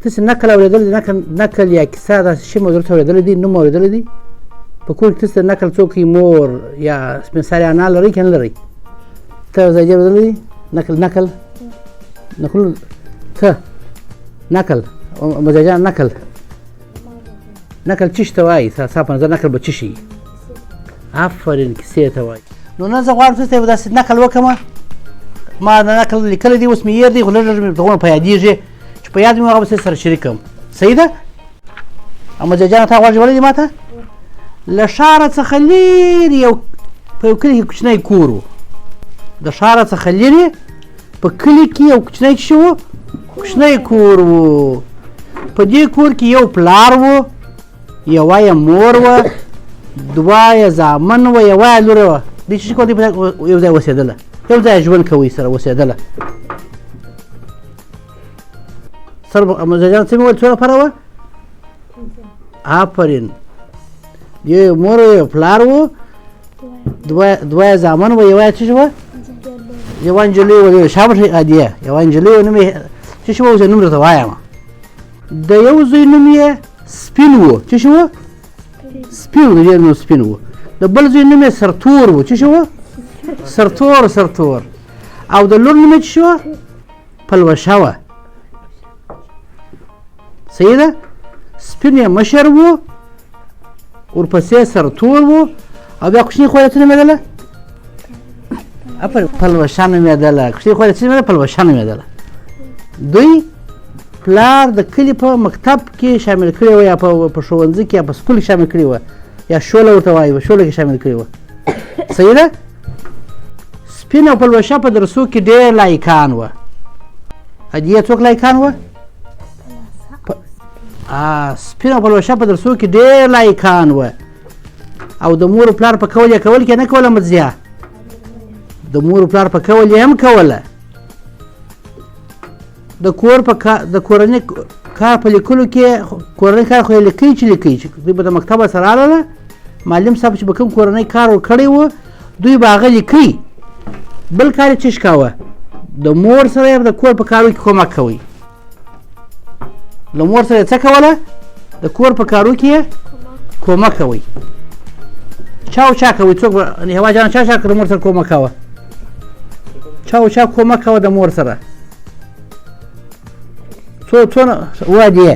تاسو نقل اورېدل دي؟ نقل یا کیسه داسې شی مو درته اورېدلی دی، نوم اورېدلی دی؟ په کور کې تاسو نقل څوک مور یا سپین سرې انا لرئ که نه لرئ؟ ته ځای اورېدلی دی نقل؟ نقل نقل ته نقل مزاجان نقل نقل چی ته وایي؟ ستا په نظر نقل به څه شي؟ آفرین، کیسې ته وایي. نو نن زه غواړم تاسو ته یو داسې نقل وکړم. ما د نقل لیکلی دی، اوس مې هېر دی، خو لږ لږ مې دغونه په یادېږي چې په یاد مې هغه به سره شریک کړم. صحیح ده؟ احمد جانه تا غوږ نیولی دی ما ته؟ له ښاره څخه لرې یو په یو کلي کې کوچنی کور و. د ښاره څخه لرې په کلي کې یو کوچنی څه و؟ کوچنی کور و. په دې کور کې یو پلار و، یوه یې مور وه، دوه یې زامن وه، یوه یې لور وه. دوی چې کول، یو ځای اوسېدله، یو ځای ژوند کوي، سره اوسېدله. سر مزاجان څه مې ویل؟ څو نفره وه؟ آفرین، یو مور و، یو پلار و، دوه یې زامن وه، یوه یې څه شوه؟ یوه نجلۍ وه. شاباش عادیه، یوه نجلۍ وه، نوم یې څه شوه؟ اوس یې نوم درته وایم. د یو زوی نوم یې سپین و. څه شو؟ سپین و، د دې نوم سپین و. د بل زوی نوم یې سرتور و. څه شو؟ سرتور، سرتور. او د لور نوم یې څه شو؟ پلوشه وه. صحیح ده؟ سپین یې مشر و، ورپسې سرتور و، او بیا کوچنۍ خور یې څه نومېدله؟ پلوشه نومېدله. کوچنۍ خور یې څه نومېدله؟ پلوشه نومېدله. دوی پلار د کلي په مکتب کې شامل کړی و، یا په ښوونځي کې یا په سکول کې شامل کړی و، یا شوله ورته وایي، شوله کې شامل کړی و. صحیح ده؟ سپین او پلوشه په درسو کې ډېر لایقان وه. هدیه څوک لایقان وه؟ سپین او پلوشه په درسو کې ډېر لایقان وه، او د مور پلار په کول یې کول کې نه کوله. مزیا د مور پلار په کول یې هم کوله. د کور په د کورنۍ کار په لیکلو کې، کورنۍ کار خو یې لیکي چې لیکي، چې دوی به د مکتبه سره راغله، معلم صاحب چې به کوم کورنۍ کار ورکړی و، دوی به هغه لیکي. بل کار یې څه کاوه؟ د مور سره یې د کور په کارو کې کومک کوي. له مور سره یې څه کوله؟ د کور په کارو کې یې کومک کوي. چا او چا کوي؟ څوک هوا جان چا چا د مور سره کومک کاوه؟ چا او چا کومک کاوه د مور سره؟ څو څو وادي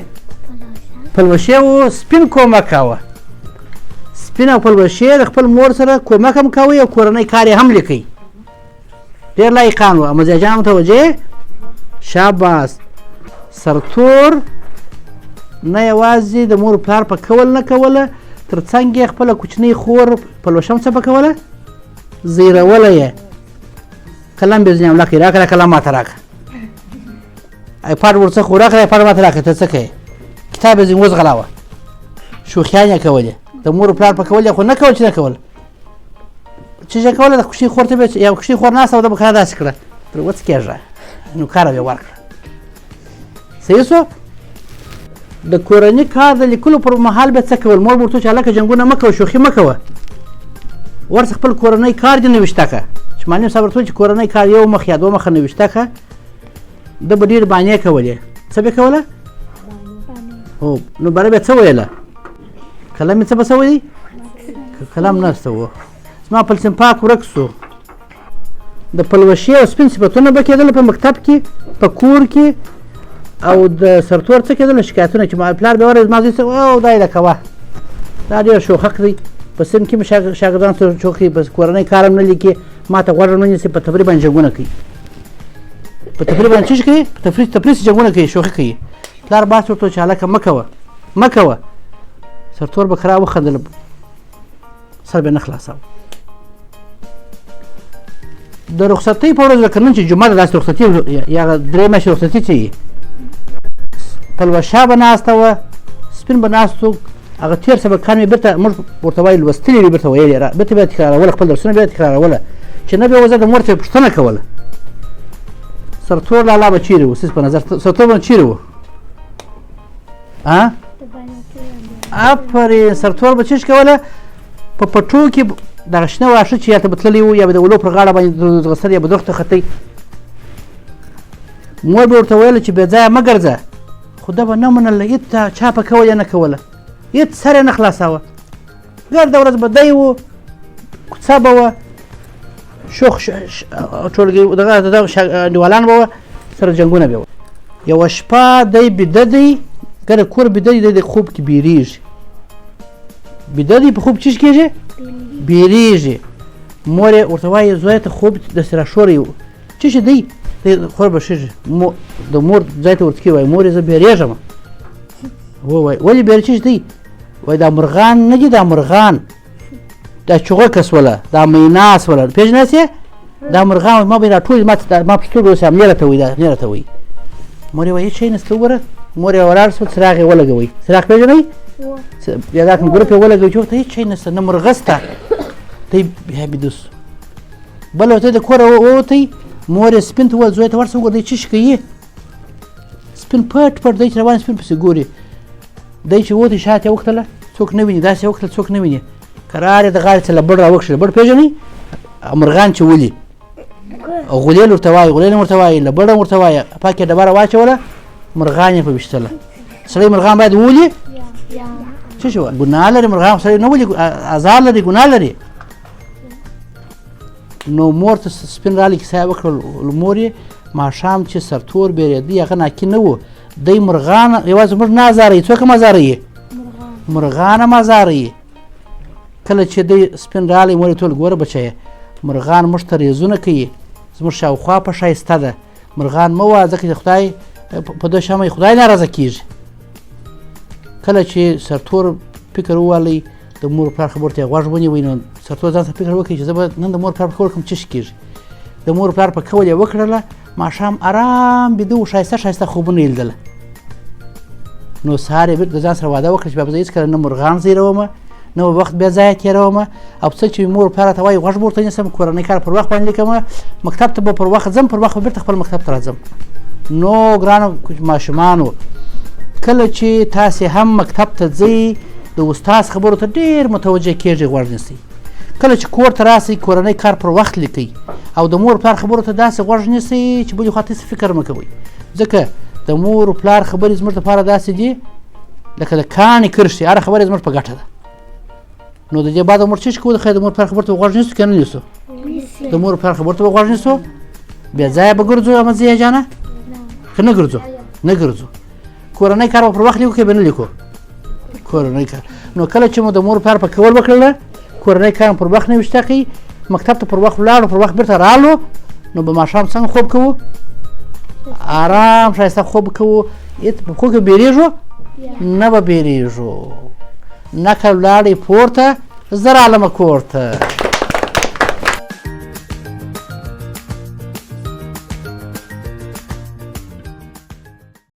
پلوشې و سپین کومک کاوه. سپین او پلوشې د خپل مور سره کومک هم کوي او کورنۍ کار یې هم لیکي. ډېر لایقان وو. مزه جان متوجه، شاباس. سرتور نه یوازې د مور پلار په کول نه کوله، تر څنګ یې خپله کوچنۍ خور پلوشه هم څه په کوله؟ زیروله یې. قلم به ځینې املاک راکړه، قلم ماته راکړه، ایپاډ ورڅخه وراکړه، ایپاډ ماته راکړه، ته څه کوې؟ کتاب یې ځینې وځغلاوه. شوخیان یې کولې، د مور پلار په کول یې خو نه کول چې نه کول. چې یې کوله، د کوچنۍ خور ته به یو کوچنۍ خور ناسته وه، ده به کار داسې کړه، تر وڅکېږه، نو کار به یې ورکړه. صحیح سو؟ د کورني کار د لیکلو پر مهال به څه کول؟ مور به ورته چې هلکه جنګونه مه کوه، شوخي مه کوه، ورڅه خپل کورنی کار دې نوشته کړه. چې معلم صاحب ورته چې کورنی کار یو مخ یا دوه مخه نوشته کړه، ده به ډېرې بانې کولې. څه به کوله؟ هو، نو باره به څه ویله؟ قلم یې څه به څه ویلي؟ قلم نشته و، زما پلسم پاک ورک سو. د پلوشې او سپین صفتونه به کېدل په مکتب کې، په کور کې، او د سرتور څه کېدل؟ شکایتونه. چې ما پلار به ورځ ما زوی څه او دا یې لکه وه، دا ډېر شوخک دی، په صنف کې مې شاګردان سره شوخي، په کورنۍ کار هم نه لیکي، ما ته غوږ نه نیسي، په تفریح باندې جنګونه کوي. په تفریح باندې څه کوي؟ په تفریح جنګونه کوي، شوخي کوي. پلار باس ورته چې هلکه مه کوه، مه کوه. سرتور به کرا وخندل، سر به نه خلاصاوه. د رخصتۍ په ورځ، لکه نن چې جمعه ده، داسې رخصتي یا درې میاشتې رخصتي چې وي، پلوشه به ناسته وه، سپین به ناست و. هغه تېر سبقان مې بېرته موږ ورته وایي لوستلي وي، بېرته ویلې، بېرته بیا تکراروله، خپل درسونه بیا تکراروله. چې نه به وځه د مور څخه پوښتنه کوله. سرتور لالا به چیرې و؟ ستاسو په نظر سرتور به چیرې و؟ آفرین، سرتور به څه کوله؟ په پټو کې دغه شنه واښه چې یا ته به تللی و، یا به د ولو پر غاړه باندې ځغستل، یا به درختو ختی. مور به ورته ویل چې بې ځایه مه ګرځه، خو ده به نه منله، هېڅ چا په کول یې نه کوله، هېڅ سر یې نه خلاصاوه. ګرده ورځ به دی و، کوڅه به وه، شوخ ټولګي دغه دغه انډیوالان به وه، سره جنګونه به وه. یوه شپه دی بیده دی، ګره کور بیده دی، دی خوب کې بیریږي. بیده دی، په خوب چیش کېږي؟ بیریږي. مور یې ورته وایي زویه ته خوب داسې راښوری څه شي دی؟ دی خور به ښېږي، د مور ځای ته ورتکي وایي مور یې زه بیریږم. ووایي ولې بیرې څه شي دی؟ وایي دا مرغان نه دي، دا مرغان دا چوغکه سوله، دا مینا سوله، پېژناست یې؟ دا مرغان ما به یې راټول، ما په سترګو اوس حملې راته وایي، دا حملې راته وایي. مور یې وایي هېڅ شی نشته وګوره. مور یې ولاړ سو، څراغ یې ولګوی. څراغ پېژنئ؟ بیا دا کوم ګروپ یې ولګوی چې ورته هېڅ شی نشته، نه مرغه سته. دی بیا بیده سو. بله ورځ د کوره ووتی، مور یې سپین ته وویل زوی ته ورسه وګوره دی څه شي کوي. سپین پټ پټ دی چې روان سپین پسې ګوري. دی چې ووتی شاته یې وکتله څوک نه ویني، داسې یې وکتل څوک نه ویني. کرار یې د غاړې څخه لبړ راوکښ. لبړ پېژنئ؟ مرغان چې ولي غولېل ورته وایي، غولېل هم ورته وایي، لبړ هم ورته وایي. پاکې ډبره واچوله، مرغان یې په ویشتله. سړی مرغان باید وولي؟ څه شو ګناه لري مرغان سړی نه ولي، ازار لري، ګناه لري. نو مور ته سپین رالی کیسه یې وکړل. مور یې ماښام چې سرتور بیرېدی هغه ناکي نه و، دی مرغان یوازې موږ نه ازاروي، څوک هم ازاروي؟ مرغان هم ازاروي. کله چې دی سپین رالی مور یې ټول ګوره بچیه مرغان موږ ته ریزونه کوي، زموږ شاوخوا په ښایسته ده، مرغان مه وه ځکه چې خدای په ده شمه خدای ناراضه کېږي. کله چې سرتور فکر ووالی د مور پلار خبرو ته یې غوږ ونیوی، نو سرتور ځان ته فکر وکړي چې زه به نن د مور پلار په کور کوم څه شي کېږي. د مور پلار په کول یې وکړله، ماښام ارام بیده و، ښایسته ښایسته خوبونه یې لیدله. نو سهار یې بېرته د ځان سره وعده وکړه چې بیا به زه هېڅکله نه مرغان ځیروم، نه به وخت بې ځایه تېروم، او څه چې مور پلار راته وایي غوږ به ورته نیسم، کورنی کار پر وخت باندې لیکم، مکتب ته به پر وخت ځم، پر وخت به بېرته خپل مکتب ته راځم. نو ګرانو ماشومانو، کله چې تاسې هم مکتب ته ځئ د استاد خبرو ته ډېر متوجه کېږئ، غوږ نیسئ. کله چې کور ته راسئ کورنی کار پر وخت لیکئ او د مور پلار خبرو ته داسې غوږ نیسئ چې بلې خوا ته هېڅ فکر مه کوئ، ځکه د مور پلار خبرې زموږ لپاره داسې دي لکه د کاڼي کرښې، هره خبره زموږ په ګټه ده. نو د دې بعد موږ څه شي کوو؟ د خیر د مور پلار خبرو ته غوږ نیسو که نه نیسو؟ د مور پلار خبرو ته به غوږ نیسو، بې ځایه به ګرځو احمدزیه جانه که نه ګرځو؟ نه ګرځو. کورنی کار به پر وخت لیکو که به نه لیکو؟ کورنی کار. نو کله چې مو د مور پلار په کول وکړله، کورنی کار پر وخت نوشته کوي، مکتب ته پر وخت ولاړو، پر وخت بیرته رالو، نو به ماښام څنګه خوب کوو؟ آرام ښایسته خوب کوو. هېڅ په خوب کې بیریږو؟ نه به بیریږو. نکل ولاړی پورته، زه رالمه کور ته.